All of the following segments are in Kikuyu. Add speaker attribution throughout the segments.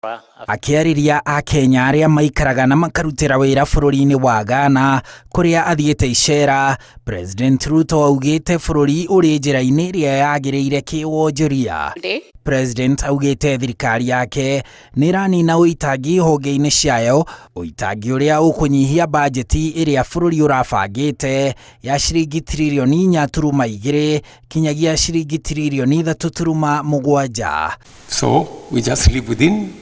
Speaker 1: Akĩarĩria akenya arĩa maikaraga na makarutĩra wĩra bũrũri-inĩ wa Ghana kũrĩa athiĩte icera, President Ruto augĩte bũrũri ũrĩ njĩra-inĩ ĩrĩa yagĩrĩire kĩwonjoria. President augĩte thirikari yake nĩ ĩranina ũitangi honge-inĩ ciayo, ũitangi ũrĩa ũkũnyihia bajeti ĩrĩa bũrũri ũrabangĩte ya ciringi tiririoni 4.2 kinyagia ciringi tiririoni 3.7.
Speaker 2: So we just live within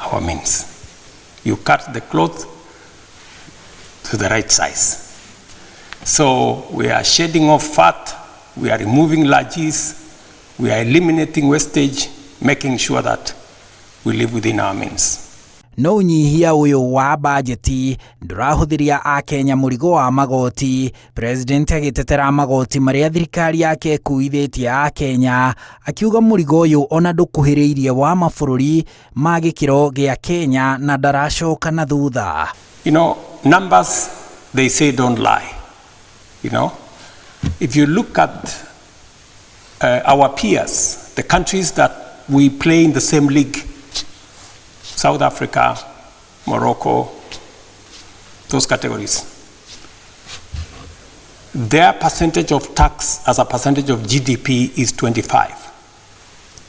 Speaker 2: our means. You cut the cloth to the right size. So we are shedding off fat, we are removing largesse, we are eliminating wastage, making sure that we live within our means.
Speaker 1: No ũnyihia ũyũ wa bajeti ndũrahũthĩria akenya mũrigo wa magoti. President agĩtetera magoti marĩa thirikari yake ĩkuithĩtie akenya, akiuga mũrigo ũyũ ona ndũkuhĩrĩirie wa mabũrũri ma gĩkĩro gĩa Kenya na ndaracoka na thutha.
Speaker 2: Numbers, they say, don't lie. If you look at our peers, the countries that we play in the same league, South Africa, Morocco, those categories, their percentage of tax as a percentage of GDP is 25.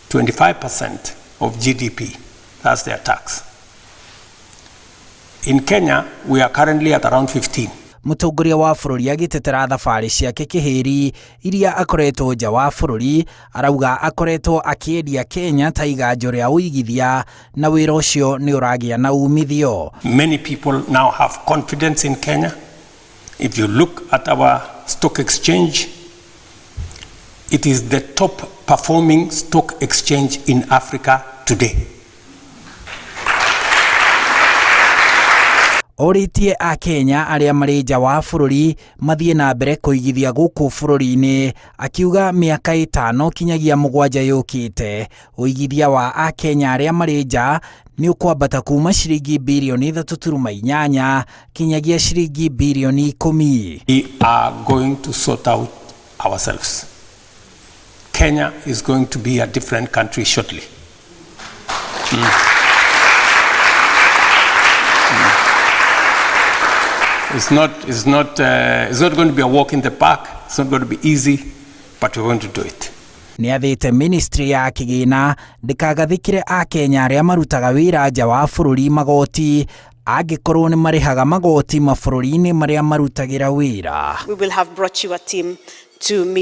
Speaker 2: 25% of GDP, that's their tax. In Kenya, we are currently at around 15.
Speaker 1: Mũtongoria wa bũrũri agĩtetera thabarĩ ciake kĩhĩri iria akoretwo nja wa bũrũri, arauga akoretwo akĩendia Kenya ta iganjo rĩa ũigithia na wĩra ũcio nĩ ũragĩa na umithio.
Speaker 2: Many people now have confidence in Kenya. If you look at our stock exchange, it is the top performing stock exchange in Africa today.
Speaker 1: Orĩtie akenya arĩa marĩ nja wa bũrũri mathiĩ na mbere kũigithia gũkũ bũrũri-inĩ, akiuga mĩaka 5 kinyagia 7 yũkĩte ũigithia wa akenya arĩa marĩ nja nĩ ũkwambata kuma ciringi birioni 3.8 kinyagia ciringi birioni 10.
Speaker 2: We are going to sort out ourselves. Kenya is going to be a different country shortly. It's not going to be a walk in the park. It's not going to be easy, but we're going to do it.
Speaker 1: Nĩ athĩte ministry ya kĩgĩna ndĩkagathĩkĩre akenya arĩa marutaga wĩra nja wa bũrũri magoti angĩkorwo nĩ marĩhaga magoti mabũrũri-inĩ marĩa marutagĩra wĩra.
Speaker 3: We will have brought you a team to meet